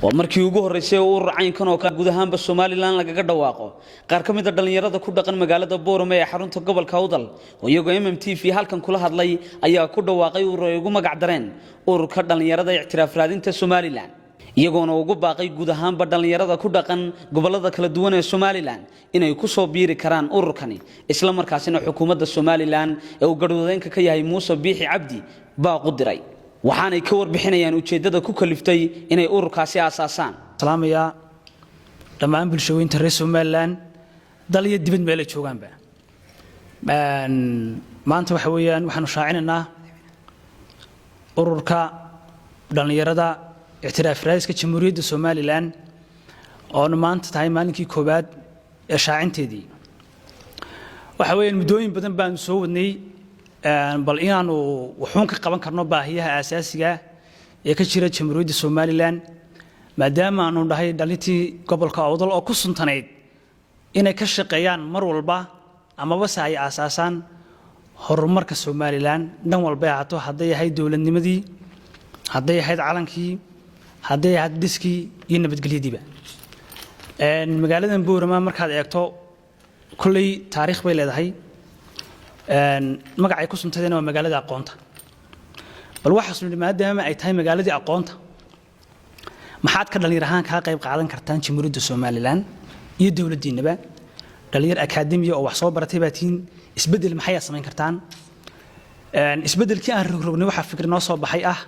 Waa markii ugu horreysay oo urur caynkan oo kale guud ahaanba Somaliland lagaga dhawaaqo. Qaar ka mid a dhallinyarada ku dhaqan magaalada Boorame ee xarunta gobolka Awdal oo iyagoo MMTV halkan kula hadlay ayaa ku dhawaaqay urur ay ugu magac dareen Ururka Dhallinyarada Ictiraaf Raadinta Somaliland, iyagoona ugu baaqay guud ahaanba dhallinyarada ku dhaqan gobolada kala duwan ee Somaliland inay ku soo biiri karaan ururkani, isla markaasina xukuumadda Somaliland ee uu garhwadeenka ka yahay Muuse Biixi Cabdi baaq u diray. Waxaanay ka warbixinayaan ujeeddada ku kaliftay inay ururkaasi aasaasaan. Salaamayaa dhammaan bulshooyinta reer Somaliland, dal iyo dibad meel ay joogaanba. Maanta waxa weeyaan waxaanu shaacinaynaa Ururka Dhallinyarada Ictiraaf Raadiska Jamhuuriyadda Somaliland, oona maanta tahay maalinkii koowaad ee shaacinteedii. Waxa weeyaan muddooyin badan baanu soo wadnay bal inaanu waxuun ka qaban karno baahiyaha aasaasiga ee ka jira Jamhuuriyadda Somaliland, maadaama aanu dhahay dhalintii gobolka Awdal oo ku suntanayd inay ka shaqeeyaan mar walba amaba se ay aasaasaan horumarka Somaliland dhan walba ay ahaato, hadday ahayd dowladnimadii, hadday ahayd calankii, hadday ahayd dhiskii iyo nabadgelyadiiba. Magaaladan Boorama markaad eegto, kolley taariikh bay leedahay, magacay ku suntadayna waa magaalada aqoonta. Bal waxaasnu nidhi, maadaama ay tahay magaaladii aqoonta, maxaad ka dhallinyar ahaan kaa qayb qaadan kartaan Jamhuuriyadda Somaliland iyo dowladdiinnaba? Dhalinyar akaademiya oo wax soo baratay baa tihiin, isbeddel maxayaa samayn kartaan? Isbeddelkii aan rogrognay, waxaa fikir noo soo baxay ah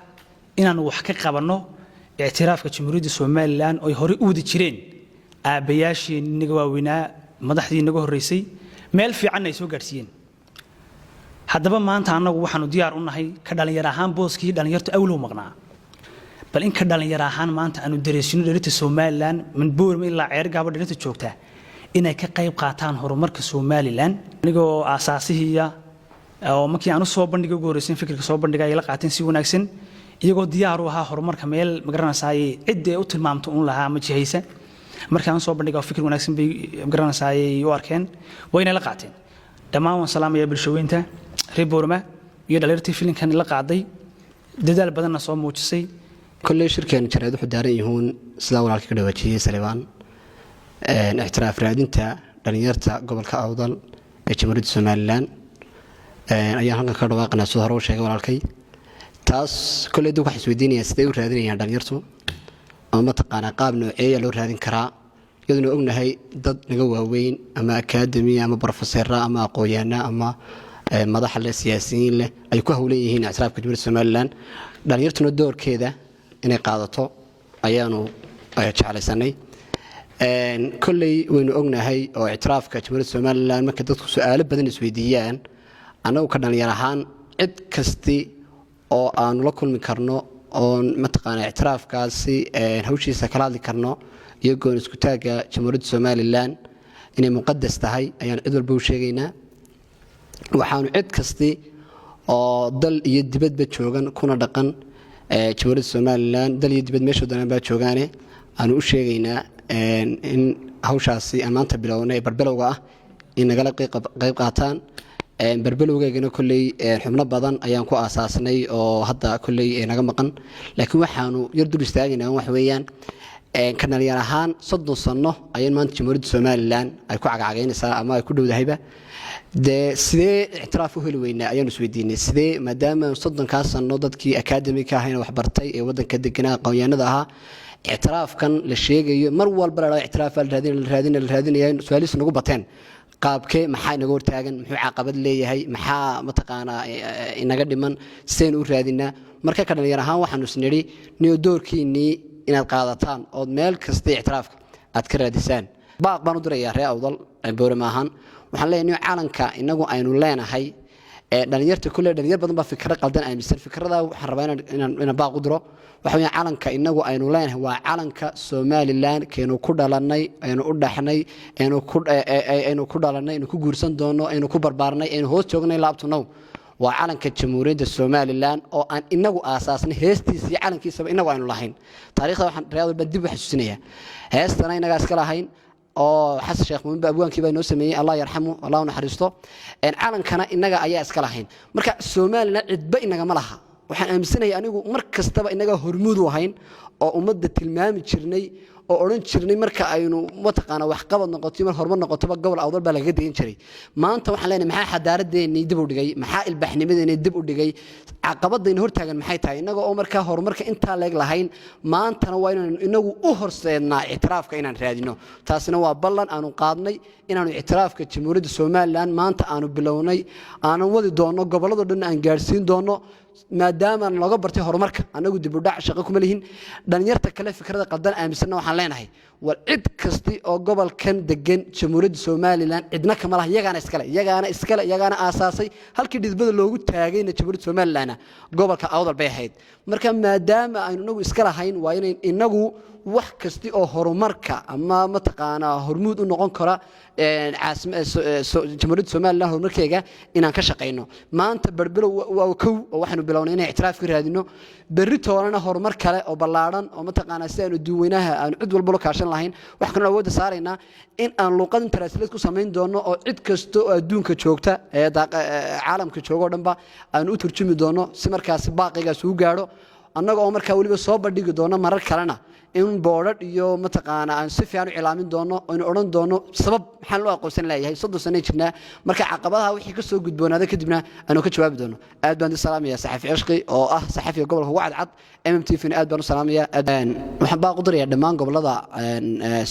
inaanu wax ka qabanno ictiraafka Jamhuuriyadda Somaliland oo ay horey u wadi jireen aabbayaashii inaga waaweynaa, madaxdii inaga horreysay, meel fiicanna ay soo gaadhsiiyeen. Haddaba maanta annagu waxaanu diyaar u nahay ka dhallinyar ahaan booskii dhallinyartu awlow maqnaa, bal in ka dhallinyar ahaan maanta aanu dareysino dhalinta Somaliland min Boorma ilaa Ceergaaba dhalinta joogtaa inay ka qayb qaataan horumarka Somaliland. Anigoo aasaasihiiya oo markii aan u soo bandhigay ugu horreysay fikirka soo bandhigay, ay la qaateen si wanaagsan, iyagoo diyaar u ahaa horumarka meel magaranaysaay cidda ay u tilmaamto un lahaa ama jihaysa. Markii aan soo bandhigay, fikir wanaagsan bay magaranaysaay u arkeen, wayna la qaateen dhammaan. Waan salaamaya bulshaweynta reer Boorama iyo dhalinyartii filinkan la qaaday, dadaal badanna soo muujisay. Kolley shirkeen jaraa'id wuxuu daaran yihiin, sidaa walaalka ka dhawaajiyey Salibaan, ictiraaf raadinta dhalinyarta gobolka Awdal ee Jamhuuriyadda Somaliland ayaan halkan ka dhawaaqanaa, sida hore u sheegay walaalkay. Taas kolley dib waxay isweydiinayaan siday u raadinayaan dhalinyartu, ama mataqaanaa qaab nooceeya loo raadin karaa, iyaduna ognahay dad naga waaweyn ama akaademi ama brofesera ama aqoon-yaana ama madax leh, siyaasiyiin leh, ay ku howlan yihiin ictiraafka Jamhuuriyadda Somaliland. Dhalinyartuna doorkeeda inay qaadato ayaanu jeclaysanay. Kolley waynu ognahay oo ictiraafka Jamhuuriyadda Somaliland marka dadku su-aalo badan isweydiiyaan, annagu ka dhalinyar ahaan cid kasti oo aanu la kulmi karno oon mataqaana ictiraafkaasi hawshiisa kala hadli karno iyo goon iskutaagga Jamhuuriyadda Somaliland inay muqadas tahay ayaan cid walba u sheegaynaa. Waxaanu cid kasti oo dal iyo dibadba joogan kuna dhaqan Jamhuuriyadda Somaliland, dal iyo dibad meeshoo danan baa joogaane, aanu u sheegaynaa in hawshaasi aan maanta bilownay barbilowga ah in nagala qayb qaataan. Barbilowgeygana kolley xubno badan ayaan ku aasaasnay oo hadda kolley naga maqan, laakiin waxaanu yar dul istaagaynaa waxa weeyaan, ka dhalinyar ahaan 30 sano ayaan maanta Jamhuuriyadda Somaliland ay ku cagcagaynaysaa ama ay ku dhowdahayba. Dee sidee ictiraaf u heli weynaa ayaanu isweydiinay, sidee, maadaama 30-kaas sano dadkii academic ahayna waxbartay ee wadanka deganaa, aqoonyahanada ahaa, ictiraafkan la sheegayo mar walba la ictiraaf la raadin la raadin la raadinaya, su-aalihiisu nagu bateen. Qaabkee, maxaa inaga hortaagan, muxuu caqabad leeyahay, maxaa mataqaanaa inaga dhiman, sidaynu u raadinaa? Marka ka dhalinyar ahaan waxaanu isnidhi, niyo doorkiinnii inaad qaadataan ood meel kasta ictiraafka aad ka raadisaan. Baaq baan u dirayaa ree Awdal, Boorama ahaan. Waxaan leeyahay, niyo calanka inagu aynu leenahay dhalinyarta, kulle dhalinyar badan baa fikra qaldan aaminsan. Fikrada waxaan rabaa inaan baaq u diro. Waxa weeyaan, calanka inagu aynu leenahay waa calanka Somaliland keenu ku dhalanay, aynu u dhaxnay, aynu ku dhalanay, aynu ku guursan doono, aynu ku barbaarnay, aynu hoos joognay laabtunow. Waa calanka Jamhuuriyadda Somaliland oo aan inagu aasaasnay, heestiisa iyo calankiisaba inagu aynu lahayn. Taariikhda waxaan reer baa dib u xasuusinaya, heestana inagaa iska lahayn oo Xasan Sheekh Muumin ba abwaankii baa inoo sameeyey, Allah yarxamu, Allah u naxariisto. Calankana inaga ayaa iska lahayn. Marka Somaliland cidba inagama laha. Waxaan aaminsanahay anigu mar kastaba innagaa hormuud u ahayn oo ummadda tilmaami jirnay oo odhan jirnay marka aynu mataqaana waxqabad noqoto, mar horumar noqotoba, gobol Awdal baa lagaga dayan jiray. Maanta waxaan leenahay, maxaa xadaaradeennii dib u dhigay? Maxaa ilbaxnimadeennii dib u dhigay? Caqabadayna hortaagan maxay tahay, innaga oo markaa horumarka intaa leeg lahayn? Maantana waa inaynu inagu u horseednaa ictiraafka inaan raadino. Taasina waa ballan aanu qaadnay, inaanu ictiraafka Jamhuuriyadda Somaliland maanta aanu bilownay, aanan wadi doonno, gobolladoo dhan aan gaadhsiin doonno, maadaama looga bartay horumarka. Annagu dibudhac shaqo kuma lihin. Dhalinyarta kale fikrada qaldan aaminsanna waxaan leenahay, war cid kasti oo gobolkan degan, Jamhuuriyadda Somaliland cidna kama laha, iyagaana iskale, iyagaana iskale, iyagaana aasaasay. Halkii dhidbada loogu taagayna Jamhuuriyadda Somalilandna gobolka Awdal bay ahayd. Marka maadaama aynu inagu iska lahayn, waa inayn inagu wax kasti oo horumarka ama mataqaanaa hormuud u noqon kara Jamhuuriyadda Somaliland horumarkeega inaan ka shaqayno. Maanta berbelow waa kow oo waxaanu bilownay inaan ictiraaf ka raadino. Berri toolana horumar kale oo ballaadhan oo mataqaanaa si aanu duweynaha aanu cid walba la kaashan lahayn. Waxaan kaloo awoodda saaraynaa in aan luuqad translate ku samayn doono oo cid kasta oo adduunka joogta ee caalamka jooga oo dhanba aanu u turjumi doono, si markaasi baaqigaas uu gaadho, annaga oo markaa weliba soo bandhigi doono marar kalena in boodhadh iyo mataqaana aan si fiican u cilaamin doono, aynu odhan doono sabab maxaan loo aqoonsan leeyahay. 30 sano jirnaa. Marka caqabadaha wixii ka soo gudboonaada kadibna aanu ka jawaabi doono. Aad baan u salaamaya saxafi Cishqi oo ah saxafiga gobolka ugu cadcad. MMTV aad baan u salaamaya. Waxaan baaq u dirayaa dhammaan gobolada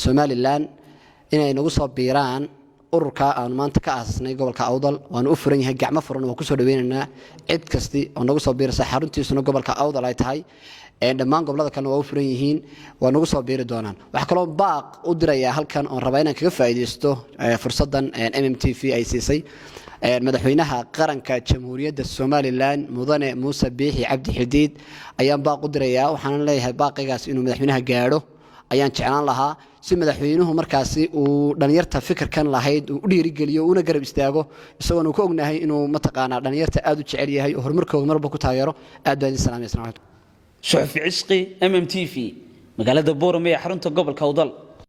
Somaliland inay nagu soo biiraan ururka aanu maanta ka aasasnay gobolka Awdal. Waanu u furan yahay, gacmo furan waan kusoo dhaweynaynaa cid kasti oo nagu soo biiraysa, xaruntiisuna gobolka Awdal ay tahay. Dhammaan gobolada kalena waa u furan yihiin, waa nagu soo biiri doonaan. Waxaa kaloo baaq u dirayaa halkan oon rabaa inaan kaga faa'iidaysto fursaddan MMTV ay siisay madaxweynaha qaranka Jamhuuriyadda Somaliland, Mudane Muuse Biixi Cabdi Xidiid ayaan baaq u dirayaa. Waxaanan leeyahay baaqigaas inuu madaxweynaha gaadho ayaan jeclaan lahaa, si madaxweynuhu markaasi uu dhalinyarta fikirkan lahayd uu u dhiirigeliyo, una garab istaago, isagoona uu ka ognahay inuu mataqaanaa dhalinyarta aad u jecel yahay oo horumarkooda marba ku taageero. Aad baan idin salaamaya. Suxufi Cisqi, MMTV, magaalada Boorame ee xarunta gobolka Awdal.